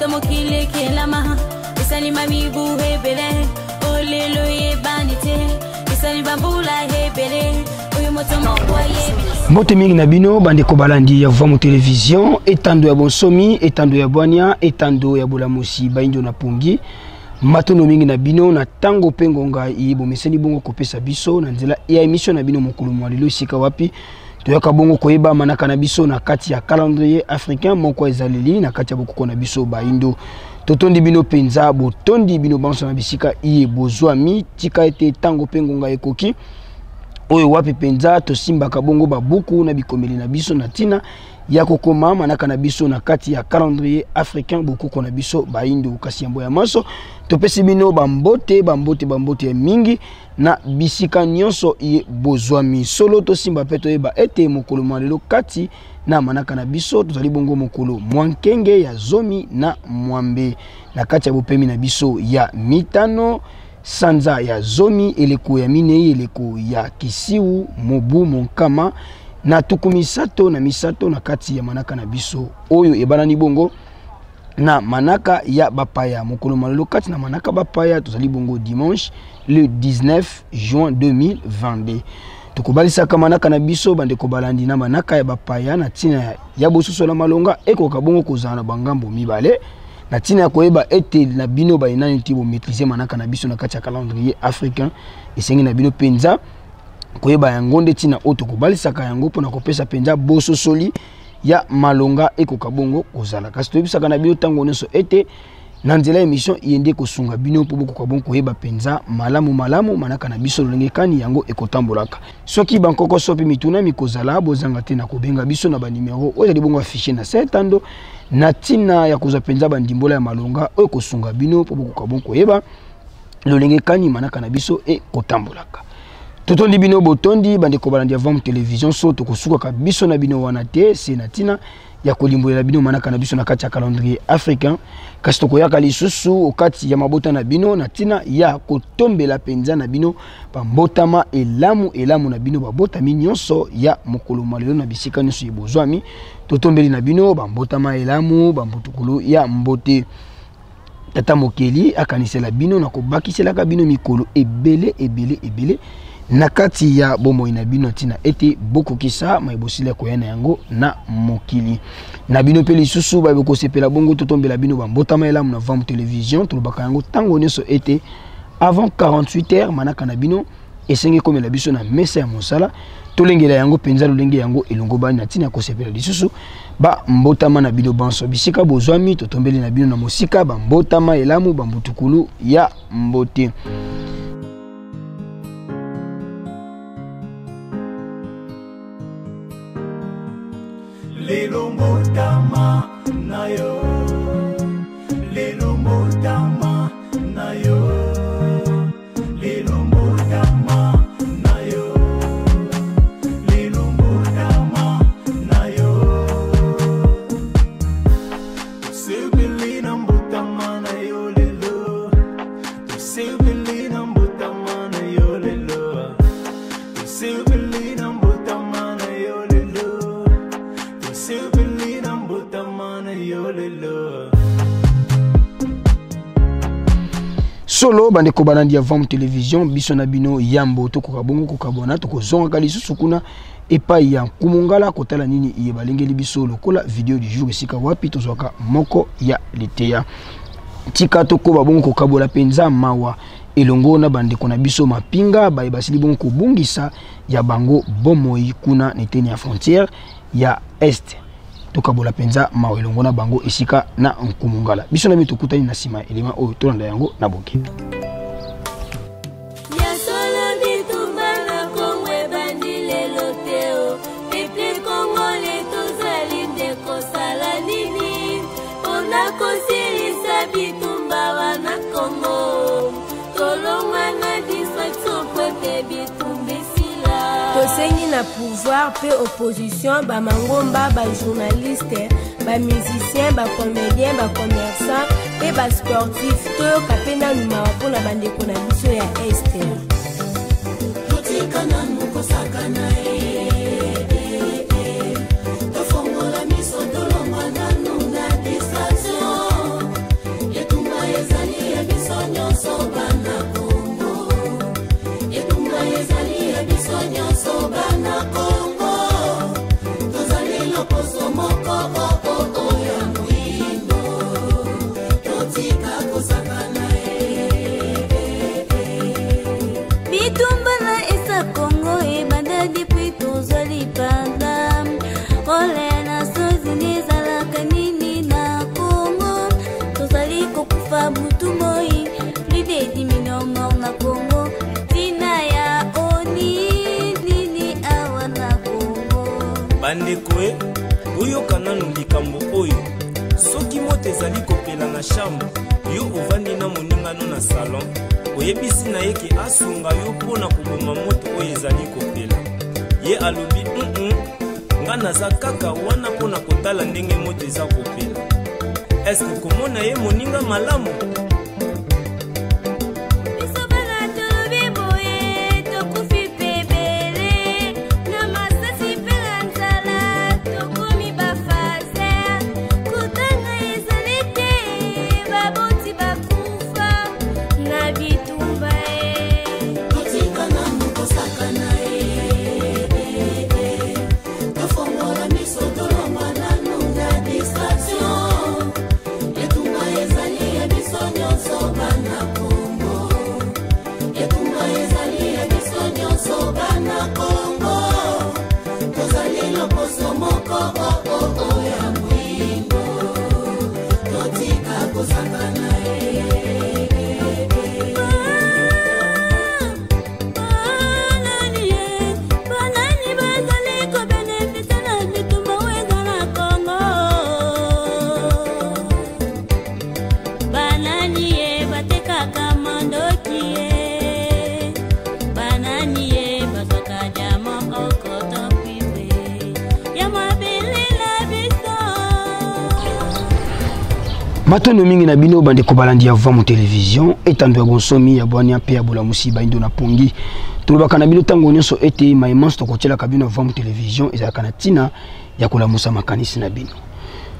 Uta mokili ekelama esali mibu ebele olelo eyebani te esali bambula ebele oyo moto moko ayebi. Mbote mingi na bino bandeko balandi ya Vuamu Television, etando ya bonsomi, etando ya bwania, etando ya bolamusi baindo na pongi. Matondo mingi na bino na tango pe ngonga iye bomeseni bongo kopesa biso na nzela ya emission na bino mokolo mwa lelo, esika wapi toyaka bongo koyeba manaka na biso na kati ya calendrier africain moko ezaleli na kati ya bokoko na biso baindo. Totondi bino penza, botondi bino banso na bisika iye bozwami, tika ete tango pe ngonga ekoki oyo wapi penza tosimbaka bongo babuku na bikomeli na biso na ntina ya kokoma manaka na biso na kati ya calendrier africain bokoko na biso baindo. Kasi yambo ya manso topesi bino bambote, bambote, bambote ya mingi na bisika nyonso ye bozwami. Solo tosimba pe toyeba ete mokolo mwa lelo kati na manaka na biso tozali bongo mokolo mwa nkenge ya 18 na kati ya bopemi na biso ya mitano, sanza ya zomi, eleko ya minei, eleko ya kisiu, mobu monkama na tuku misato na misato na kati ya manaka na biso oyo ebanani bongo na manaka ya bapaya. Mokolo mwa lelo kati na manaka bapaya tozali bongo dimanche le 19 juin 2022. Tokobalisaka manaka na biso bandeko balandi na manaka ya bapaya na ntina ya bososola malonga ekoka bongo kozala na bangambo mibale na ntina ya koyeba ete na bino bayinani ti bomaîtriser manaka na biso na kati ya calendrier africain. Esengi na bino mpenza koyeba yango nde ntina oyo tokobalisaka yango mpona kopesa mpenza bososoli ya malonga ekoka bongo kozala. Kasi toyebisaka na bino ntango nyonso ete na nzela ya émission ye nde kosunga bino mpo bokoka bongo koyeba mpenza malamu malamu manaka na biso lolenge kani yango ekotambolaka. Soki bankoko sopi mituna mikozala, bozanga te na kobenga biso na banimero oyo ezali bongo affiché na setando na ntina ya kozwa mpenza bandimbola ya malonga oyo ekosunga bino mpo bokoka bongo koyeba lolenge kani manaka na biso ekotambolaka. Totondi bino botondi bandeko balandi ya Vuamu Television, so tokosukaka biso na bino wana te, se na ntina ya kolimbolela bino manaka na biso na kati ya calendrier africain. Kasi tokoyaka lisusu okati ya mabota na bino na ntina ya kotombela mpenza na bino bambotama elamu elamu na bino babotami nyonso ya mokolo mwa lelo na bisika nyonso ya bozwami. Totombeli na bino bambotama elamu bambutukulu ya mbote. Tata Mokeli akanisela bino na kobakiselaka bino mikolo ebele ebele ebele na kati ya bomoi na bino ntina ete bokokisa mai bosili ya koya na yango na mokili na bino. Mpe lisusu baye bokosepela bongo totombela bino bambotama elamu na Vuamu Television. Tolobaka yango ntango nyonso ete avant 48 heures manaka na bino esengi ekomela biso na mesa ya mosala, tolengela yango mpenza lolenge yango elongo bani na ntina ya kosepela lisusu bambotama na bino banso bisika bozwami. Totombeli na bino na mosika bambotama elamu bambutukulu ya mbote. Lelo mbotama na yo, lelo mbotama na yo, lelo mbotama na yo, lelo mbotama na yo. Tosepeli na mbotama na yo lelo, tosepeli na mbotama na yo lelo, tosepeli na mbotama na yo lelo, tosepeli na mbotama na yo lelo. Solo bandeko balandi ya Vuamu Television, biso na bino yambo tokoka bongo kokabwana, tokozongaka lisusu kuna epai ya Nkumungala kotala nini iye balengeli biso lokola video du jour, esika wapi tozwaka moko ya liteya. Tika tokoba bongo kokabola mpenza mawa elongo na bandeko na biso mapinga baye basili bongo kobungisa ya bango bomoi kuna na eteni ya frontière ya Est. Tokabola mpenza mawa elongo na bango esika na Nkumungala. Biso na biso tokutani na nsima ya elema oyo tolanda yango na bokebi. Ya solo bitumba na Kongo ebandi lelo te o. Peuple congolais tozali nde kosala nini mpona kosilisa bitumba wana Kongo? Tolongwa na distraction po ete bitumba esila. Tosengi na pouvoir pe opposition, ba mangomba, ba journaliste, ba musicien, ba comédien, ba commerçant pe ba sportif, toyoka pe nanu mawa mpona bandeko na biso ya Est. Totika nanu kosakana ye, tofongola miso, tolongwa nanu na distraction. Bandeko e, boyoka nanu likambo oyo. Soki moto ezali kopela na chambre, yo ovandi na moninga no na salon, oyebisi na ye ke asunga yo mpo na koboma moto oyo ezali kopela. Ye alobi mm nga naza kaka wana mpo na kotala ndenge moto eza kopela. Eske komona ye moninga malamu? Biso bana tolobi boye, tokufi mpe ebele na masasi mpe na nzala, tokomi bafaser. Kotanga ezali te, baboti bakufa na bitumba e. Totika nanu kosakana e, tofongola miso, tolongwa nanu na distraction. Etumba ezali ya biso nyonso bana Kongo, etumba ezali ya biso nyonso bana Kongo. Tozali loposo moko oo oh, oh, ya mwingo, totika kosakana e. Banani ye, banani bazali kobénéficier na bitumba oyo eza na Kongo? Banani ye batekaka mandoki ye? Banani ye bazwaka diamant, or, coltan, cuivre ya mabele na biso? Matondo mingi na bino bandeko balandi ya Vamu Télévision, etando ya bonsomi, ya bwania mpe ya bolamusi. Baindo na pongi, tolobaka na bino ntango nyonso ete maimanso tokotielaka bino ya Vamu Télévision ezalaka na ntina ya kolamusa makanisi na bino.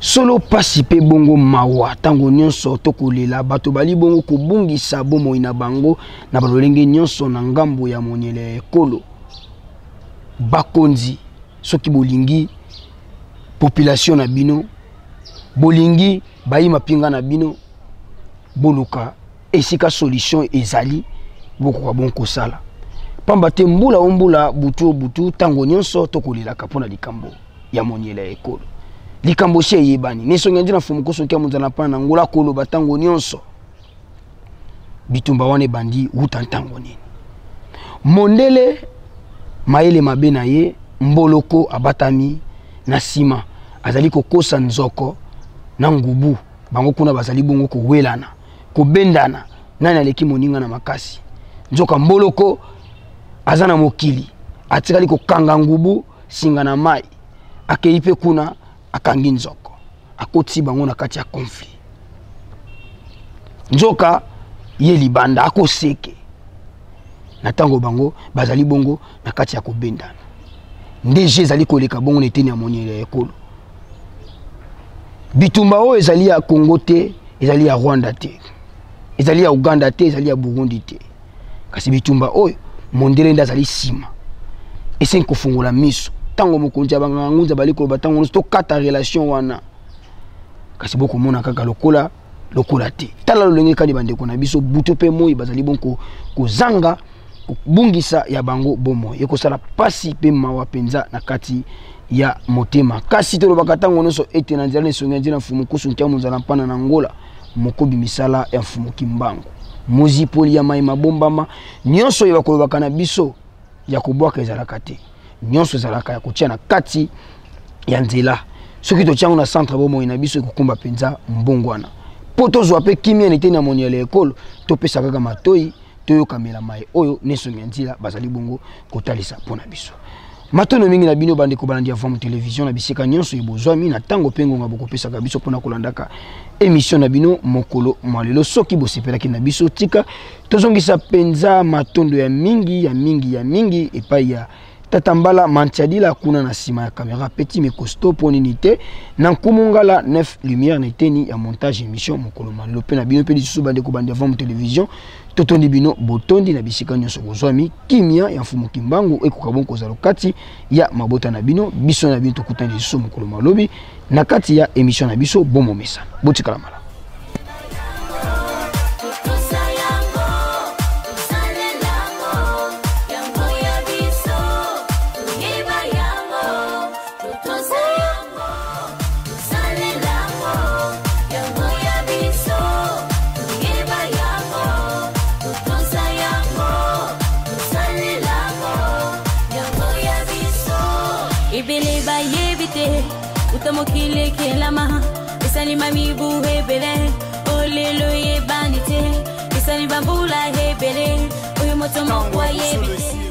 Solo pasi mpe bongo mawa, ntango nyonso tokolela bato bali bongo kobungisa bomoi na bango na balolenge nyonso na ngambo ya monyele ya ekolo. Bakonzi, soki bolingi population na bino, bolingi bayi mapinga na bino, boluka esika solution ezali, bokoka bongo kosala. Pamba te mbula o mbula, butu o butu, ntango nyonso tokolelaka mpo na likambo ya moniela ya ekolo. Likambo si eyebani nesongi andi na fumu kosoki ya monzala mpana na ngola koloba ntango nyonso bitumba wana ebandi wuta ntango nini. Mondele mayele mabe na ye, mboloko abatami na nsima, azali kokosa nzoko na ngubu. Bango kuna bazali bongo kowelana, kobendana, nani aleki moninga na makasi. Nzoka mboloko aza na mokili, atikali kokanga ngubu singa na mai, akei mpe kuna akangi nzoko, akotisi bango na kati ya conflit. Nzoka ye libanda akoseke na ntango bango bazali bongo na kati ya kobendana. Nde je ezali koleka bongo na eteni ya moniele ya ekolo. Bitumba oyo ezali ya Congo te, ezali ya Rwanda te, ezali ya Uganda te, ezali ya Burundi te, kasi bitumba oyo mondele nde azali nsima. Esengi kofungola miso. Ntango mokonzi ya banganga ngunza bali koloba ntango nyonso tokata relation wana, kasi bokomona kaka lokola lokola te. Tala lolenge kani bandeko na biso butu mpe moi bazali bonko kozanga kobungisa ya bango bomoi. Ekosala pasi mpe mawa mpenza na kati ya motema. Kasi tolobaka ntango nyonso ete na nzela na esongi ya nzela mfumu kusu ntia monzala mpana na ngola mokobi misala ya mfumu Kimbangu, mozipoli ya mai mabombama nyonso oyo bakolobaka na biso ya kobwaka ezalaka te, nyonso ezalaka ya kotia na kati ya nzela. Soki totia yango na centre, bomoi na biso ekokumba mpenza mbongwana mpo tozwa mpe kimia na eteni ya moniele ya ekolo. Topesa kaka matoi, toyokamela mai oyo nesongi ya nzela bazali bongo kotalisa mpo na biso. Matono mingi na bino bandeko balandi ya Vamu Télévision na bisika nyonso ebozwami na ntango mpe ngonga bokopesaka biso mpona kolandaka émission na bino mokolo mwa lelo. Soki bosepelaki na biso, tika tozongisa mpenza matondo ya mingi, ya mingi, ya mingi epai ya Tata Mbala Mantiadila kuna na nsima ya kamera, petit mais costaud, mpo nini te na Nkumu Ngala 9 Lumière na eteni ya montage émission mokolo mwa lelo. Mpe na bino mpe lisusu bandeko bandi ya Vamu Télévision, totondi bino botondi na bisika nyonso bozwami. Kimia ya mfumu Kimbangu ekoka bongo kozala kati ya mabota na bino. Biso na bino tokutani lisusu mokolo mwa lobi na kati ya émission na biso Bomomesana. Botikala malamu. Totosa yango, tosalela yango, yango ya biso, toyeba yango. Totosa yango, tosalela yango, yango ya biso, toyeba yango. Totosa yango, tosalela yango, yango ya biso. Ebele bayebi te uta mokili ekelama, esalima mibu ebele, olelo eyebani te, esali bambula ebele, oyo moto moko ayebi te.